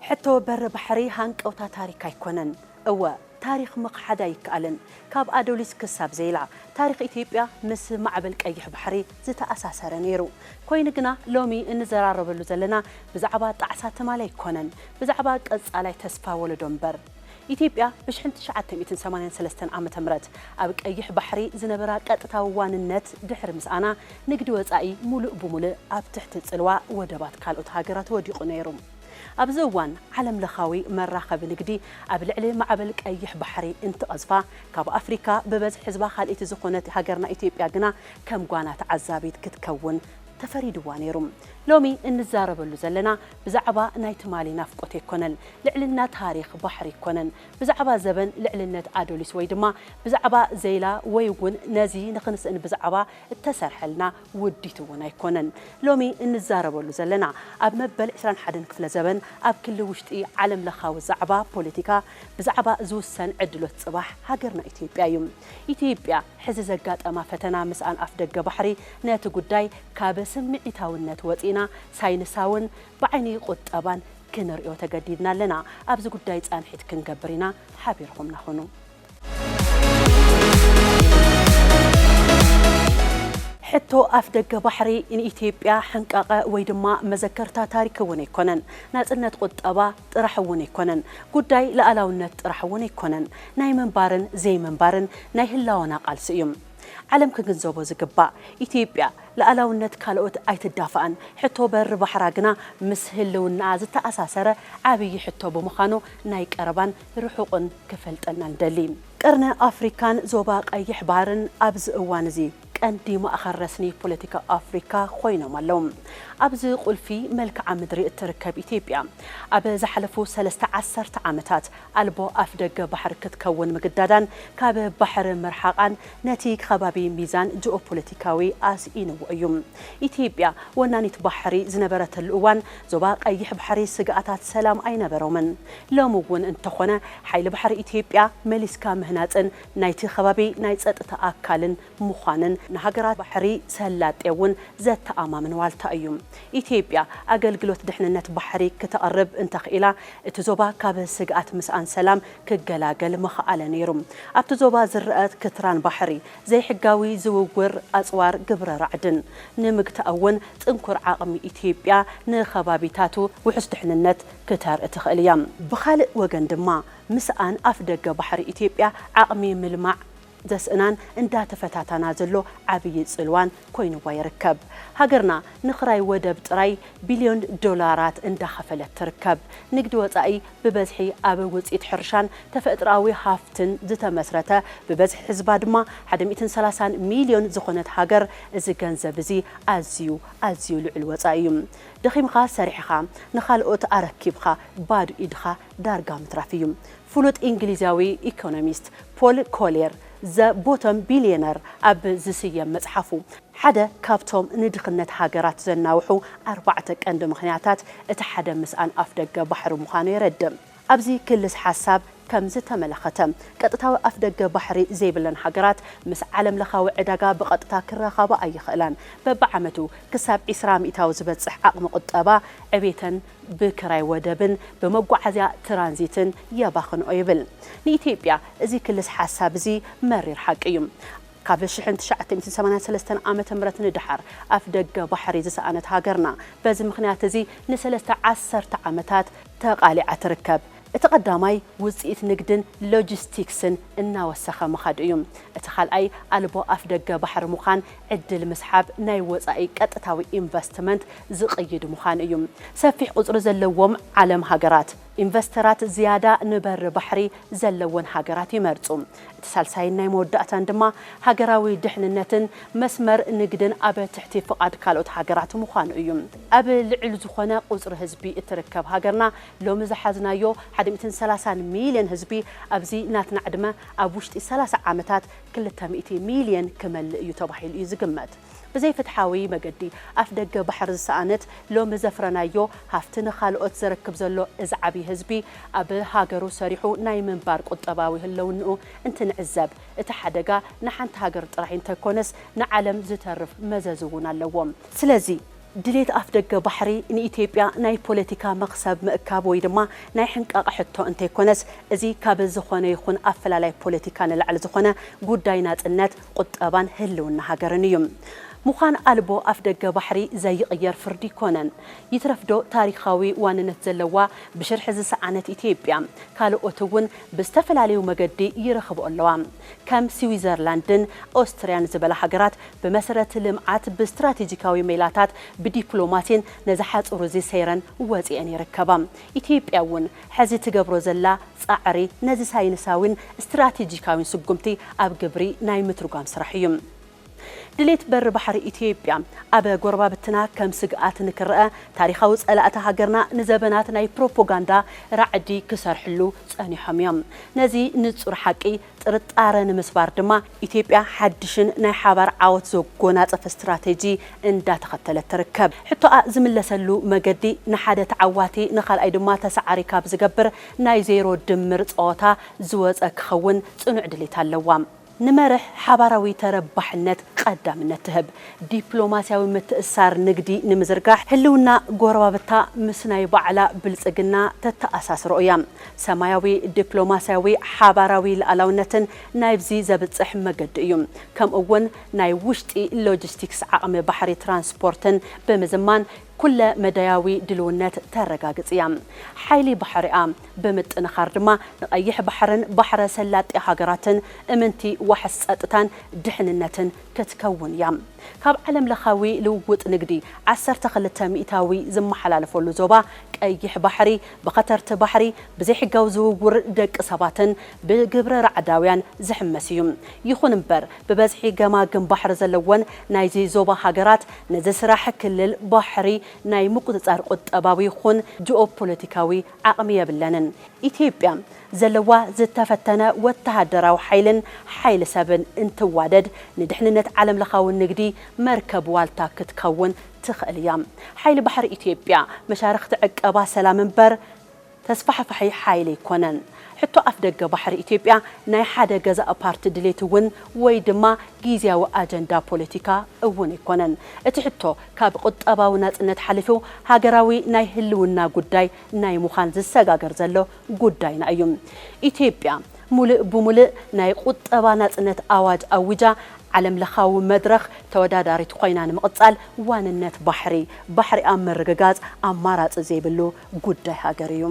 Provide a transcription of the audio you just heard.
ሕቶ በሪ ባሕሪ ሃንቀውታ ታሪክ ኣይኮነን። እወ፣ ታሪኽ ምኽሓድ ኣይከኣልን። ካብ ኣዶሊስ ክሳብ ዜላ፣ ታሪኽ ኢትዮጵያ ምስ ማዕበል ቀይሕ ባሕሪ ዝተኣሳሰረ ነይሩ። ኮይኑ ግና፣ ሎሚ እንዘራረበሉ ዘለና ብዛዕባ ጣዕሳ ትማሊ ኣይኮነን፣ ብዛዕባ ቀጻላይ ተስፋ ወለዶ እምበር። ኢትዮጵያ ብሽሕን ትሽዓተ ሚእትን ሰማንያን ሰለስተን ዓመተ ምህረት ኣብ ቀይሕ ባሕሪ ዝነበራ ቀጥታዊ ዋንነት ድሕሪ ምስኣና፣ ንግዲ ወጻኢ ሙሉእ ብሙሉእ ኣብ ትሕቲ ጽልዋ ወደባት ካልኦት ሃገራት ወዲቑ ነይሩ። ኣብዚ እዋን፣ ዓለም ለኻዊ መራኸቢ ንግዲ ኣብ ልዕሊ ማዕበል ቀይሕ ባሕሪ እንትቐዝፋ፣ ካብ ኣፍሪካ ብበዝሒ ህዝባ ካልኣይቲ ዝኾነት ሃገርና ኢትዮጵያ ግና ከም ጓና ተዓዛቢት ክትከውን ተፈሪድዋ ነይሩ። ሎሚ እንዛረበሉ ዘለና ብዛዕባ ናይ ትማሊ ናፍቆት ኣይኮነን፣ ልዕልና ታሪኽ ባሕሪ ኣይኮነን፣ ብዛዕባ ዘበን ልዕልነት ኣዶሊስ ወይ ድማ ብዛዕባ ዜላ ወይ እውን ነዚ ንኽንስእን ብዛዕባ እተሰርሐልና ውዲት እውን ኣይኮነን። ሎሚ እንዛረበሉ ዘለና ኣብ መበል ዕስራን ሓደን ክፍለ ዘበን ኣብ ክሊ ውሽጢ ዓለም ለኻዊ ዛዕባ ፖለቲካ ብዛዕባ ዝውሰን ዕድሎት ጽባሕ ሃገርና ኢትዮጵያ እዩ። ኢትዮጵያ ሕዚ ዘጋጠማ ፈተና ምስኣን ኣፍ ደገ ባሕሪ ነቲ ጉዳይ ካብ ስምዒታውነት ወጺና ሳይንሳውን ብዓይኒ ቁጠባን ክንርእዮ ተገዲድና ኣለና። ኣብዚ ጉዳይ ጻንሒት ክንገብር ኢና። ሓቢርኹምና ኹኑ። ሕቶ ኣፍ ደገ ባሕሪ ንኢትዮጵያ ሕንቃቐ ወይ ድማ መዘከርታ ታሪክ እውን ኣይኮነን። ናጽነት ቁጠባ ጥራሕ እውን ኣይኮነን። ጉዳይ ሉኣላውነት ጥራሕ እውን ኣይኮነን። ናይ ምንባርን ዘይምንባርን ናይ ህላወና ቃልሲ እዩ። ዓለም ክግንዘቦ ዝግባእ፣ ኢትዮጵያ ሉኣላውነት ካልኦት ኣይትዳፈኣን። ሕቶ በሪ ባሕራ ግና ምስ ህልውናኣ ዝተኣሳሰረ ዓብዪ ሕቶ ብምዃኑ ናይ ቀረባን ርሑቕን ክፈልጠና ንደሊ። ቀርኒ ኣፍሪካን ዞባ ቀይሕ ባሕርን ኣብዚ እዋን እዚ ቀንዲ ማእኸል ረስኒ ፖለቲካ ኣፍሪካ ኮይኖም ኣለዉ። ኣብዚ ቁልፊ መልክዓ ምድሪ እትርከብ ኢትዮጵያ፣ ኣብ ዝሓለፉ ሰለስተ ዓሰርተ ዓመታት ኣልቦ ኣፍ ደገ ባሕሪ ክትከውን ምግዳዳን ካብ ባሕሪ ምርሓቓን ነቲ ከባቢ ሚዛን ጂኦፖለቲካዊ ኣስኢንዎ እዩ። ኢትዮጵያ ወናኒት ባሕሪ ዝነበረትሉ እዋን ዞባ ቀይሕ ባሕሪ ስግኣታት ሰላም ኣይነበሮምን። ሎሚ እውን እንተኾነ ሓይሊ ባሕሪ ኢትዮጵያ መሊስካ ምህናፅን ናይቲ ከባቢ ናይ ፀጥታ ኣካልን ምዃንን ንሃገራት ባሕሪ ሰላጤ እውን ዘተኣማምን ዋልታ እዩ። ኢትዮጵያ ኣገልግሎት ድሕንነት ባሕሪ ክተቕርብ እንተኽኢላ፣ እቲ ዞባ ካብ ስግኣት ምስኣን ሰላም ክገላገል ምኽኣለ ነይሩ። ኣብቲ ዞባ ዝረአ ክትራን ባሕሪ፣ ዘይሕጋዊ ዝውውር ኣጽዋር፣ ግብረ ራዕድን ንምግታእ እውን ጽንኩር ዓቕሚ ኢትዮጵያ ንኸባቢታቱ ውሑስ ድሕንነት ክተርኢ ትኽእል እያ። ብኻልእ ወገን ድማ ምስኣን ኣፍ ደገ ባሕሪ ኢትዮጵያ ዓቕሚ ምልማዕ ዘስእናን እንዳተፈታታና ዘሎ ዓብዪ ጽልዋን ኮይንዋ ይርከብ። ሃገርና ንኽራይ ወደብ ጥራይ ቢልዮን ዶላራት እንዳኸፈለት ትርከብ። ንግዲ ወጻኢ ብበዝሒ ኣብ ውጽኢት ሕርሻን ተፈጥሮኣዊ ሃፍትን ዝተመስረተ፣ ብበዝሒ ህዝባ ድማ ሓደ ሚእትን ሰላሳን ሚልዮን ዝኾነት ሃገር፣ እዚ ገንዘብ እዚ ኣዝዩ፣ ኣዝዩ ልዑል ወጻኢ እዩ። ደኺምኻ ሰሪሕኻ ንኻልኦት ኣረኪብኻ ባዶ ኢድኻ ዳርጋ ምትራፍ እዩ። ፍሉጥ እንግሊዛዊ ኢኮኖሚስት ፖል ኮሌር ዘ ቦቶም ቢልየነር ኣብ ዝስየም መጽሓፉ፣ ሓደ ካብቶም ንድኽነት ሃገራት ዘናውሑ ኣርባዕተ ቀንዲ ምኽንያታት እቲ ሓደ ምስኣን ኣፍ ደገ ባሕሪ ምዃኑ የረድእ። ኣብዚ ክልስ ሓሳብ ከም ዝተመለኸተ፣ ቀጥታዊ ኣፍ ደገ ባሕሪ ዘይብለን ሃገራት ምስ ዓለም ለኻዊ ዕዳጋ ብቐጥታ ክራኸባ ኣይኽእላን። በብዓመቱ ክሳብ ዕስራ ሚእታዊ ዝበጽሕ ዓቕሚ ቁጠባ ዕቤተን ብክራይ ወደብን ብመጓዓዝያ ትራንዚትን የባኽንኦ ይብል። ንኢትዮጵያ እዚ ክልስ ሓሳብ እዚ መሪር ሓቂ እዩ። ካብ ሽሕን ትሽዓተ ሚእትን ሰማንያን ሰለስተን ዓመተ ምህረት ንደሓር ኣፍ ደገ ባሕሪ ዝሰኣነት ሃገርና፣ በዚ ምኽንያት እዚ ንሰለስተ ዓሰርተ ዓመታት ተቓሊዓ ትርከብ። እቲ ቀዳማይ ውጽኢት ንግድን ሎጂስቲክስን እናወሰኸ ምኻዱ እዩ። እቲ ካልኣይ ኣልቦ ኣፍ ደገ ባሕሪ ምዃን ዕድል ምስሓብ ናይ ወጻኢ ቀጥታዊ ኢንቨስትመንት ዝቕይድ ምዃኑ እዩ። ሰፊሕ ቁጽሪ ዘለዎም ዓለም ሃገራት፣ ኢንቨስተራት ዝያዳ ንበሪ ባሕሪ ዘለወን ሃገራት ይመርጹ። እቲ ሳልሳይን ናይ መወዳእታን ድማ ሃገራዊ ድሕንነትን መስመር ንግድን ኣብ ትሕቲ ፍቓድ ካልኦት ሃገራት ምዃኑ እዩ። ኣብ ልዕሊ ዝኾነ ቁጽሪ ህዝቢ እትርከብ ሃገርና ሎሚ ዝሓዝናዮ ሓደ ሚእትን ሰላሳን ሚልዮን ህዝቢ ኣብዚ ናትና ዕድመ ኣብ ውሽጢ ሰላሳ ዓመታት ክልተ ሚእቲ ሚልዮን ክመልእ እዩ ተባሂሉ እዩ ዝግመት። ብዘይፍትሓዊ መገዲ ኣፍ ደገ ባሕሪ ዝሰኣነት ሎሚ ዘፍረናዮ ሃፍቲ ንኻልኦት ዘረክብ ዘሎ እዚ ዓብዪ ህዝቢ ኣብ ሃገሩ ሰሪሑ ናይ ምንባር ቁጠባዊ ህልውንኡ እንትንዕዘብ እቲ ሓደጋ ንሓንቲ ሃገር ጥራይ እንተይኮነስ ንዓለም ዝተርፍ መዘዝ እውን ኣለዎ። ስለዚ ድሌት ኣፍደገ ባሕሪ ንኢትዮጵያ ናይ ፖለቲካ መኽሰብ ምእካብ ወይ ድማ ናይ ሕንቃቕ ሕቶ እንተይኮነስ፣ እዚ ካብ ዝኾነ ይኹን ኣፈላላይ ፖለቲካ ንላዕሊ ዝኾነ ጉዳይ ናጽነት፣ ቁጠባን ህልውና ሃገርን እዩ። ምዃን ኣልቦ ኣፍደገ ባሕሪ ዘይቕየር ፍርዲ ኣይኮነን። ይትረፍዶ ታሪኻዊ ዋንነት ዘለዋ ብሽርሒ ዝሰኣነት ኢትዮጵያ፣ ካልኦት እውን ብዝተፈላለዩ መገዲ ይረኽብኦ ኣለዋ። ከም ስዊዘርላንድን ኦስትርያን ዝበላ ሃገራት ብመሰረት ልምዓት፣ ብስትራቴጂካዊ ሜላታት፣ ብዲፕሎማሲን ነዚ ሓጹር እዚ ሰይረን ወጺኤን ይርከባ። ኢትዮጵያ እውን ሕዚ ትገብሮ ዘላ ጻዕሪ ነዚ ሳይንሳዊን ስትራቴጂካዊን ስጉምቲ ኣብ ግብሪ ናይ ምትርጓም ስራሕ እዩ። ድሌት በሪ ባሕሪ ኢትዮጵያ ኣብ ጎረባብትና ከም ስግኣት ንክረአ፣ ታሪኻዊ ጸላእቲ ሃገርና ንዘበናት ናይ ፕሮፓጋንዳ ራዕዲ ክሰርሕሉ ጸኒሖም እዮም። ነዚ ንጹር ሓቂ ጥርጣረ ንምስባር ድማ፣ ኢትዮጵያ ሓድሽን ናይ ሓባር ዓወት ዘጎናጽፍ ስትራቴጂ እንዳተኸተለት ትርከብ። ሕቶኣ ዝምለሰሉ መገዲ ንሓደ ተዓዋቲ ንኻልኣይ ድማ ተሰዓሪ ካብ ዝገብር ናይ ዜሮ ድምር ጸወታ ዝወጸ ክኸውን ጽኑዕ ድሌት ኣለዋ። ንመርሕ ሓባራዊ ተረባሕነት ቀዳምነት ትህብ። ዲፕሎማሲያዊ ምትእሳር ንግዲ ንምዝርጋሕ፣ ህልውና ጎረባብታ ምስ ናይ ባዕላ ብልጽግና ተተኣሳስሮ እያ። ሰማያዊ ዲፕሎማሲያዊ ሓባራዊ ልኣላውነትን ናይብዚ ዘብጽሕ መገዲ እዩ። ከምኡ እውን ናይ ውሽጢ ሎጂስቲክስ ዓቕሚ ባሕሪ ትራንስፖርትን ብምዝማን ኩለ መዳያዊ ድልውነት ተረጋግጽ እያ። ሓይሊ ባሕሪኣ ብምጥንኻር ድማ ንቐይሕ ባሕርን ባሕረ ሰላጤ ሃገራትን እምንቲ ዋሕስ ጸጥታን ድሕንነትን ክትከውን እያ። ካብ ዓለም ለኻዊ ልውውጥ ንግዲ ዓሰርተ ክልተ ሚእታዊ ዝመሓላለፈሉ ዞባ ቀይሕ ባሕሪ ብኸተርቲ ባሕሪ ብዘይሕጋዊ ዝውውር ደቂ ሰባትን ብግብረ ራዕዳውያን ዝሕመስ እዩ። ይኹን እምበር ብበዝሒ ገማግም ባሕሪ ዘለወን ናይዚ ዞባ ሃገራት ነዚ ስራሕ ክልል ባሕሪ ናይ ምቁጽጻር ቁጠባዊ ይኹን ጂኦፖለቲካዊ ዓቕሚ የብለንን። ኢትዮጵያ ዘለዋ ዝተፈተነ ወተሃደራዊ ሓይልን ሓይሊ ሰብን እንትዋደድ፣ ንድሕንነት ዓለም ለኻዊ ንግዲ መርከብ ዋልታ ክትከውን ትኽእል እያ። ሓይሊ ባሕሪ ኢትዮጵያ መሻርኽቲ ዕቀባ ሰላም እምበር ተስፋሕፋሒ ሓይሊ ኣይኮነን። ሕቶ ኣፍደገ ባሕሪ ኢትዮጵያ ናይ ሓደ ገዛእ ፓርቲ ድሌት እውን ወይ ድማ ግዝያዊ ኣጀንዳ ፖለቲካ እውን ኣይኮነን። እቲ ሕቶ ካብ ቁጠባዊ ናጽነት ሓሊፉ ሃገራዊ ናይ ህልውና ጉዳይ ናይ ምዃን ዝሰጋገር ዘሎ ጉዳይና እዩ። ኢትዮጵያ ሙሉእ ብሙሉእ ናይ ቁጠባ ናጽነት ኣዋጅ ኣዊጃ ዓለም ለኻዊ መድረኽ ተወዳዳሪት ኮይና ንምቕጻል ዋንነት ባሕሪ፣ ባሕሪ ኣብ ምርግጋጽ ኣማራጺ ዘይብሉ ጉዳይ ሃገር እዩ።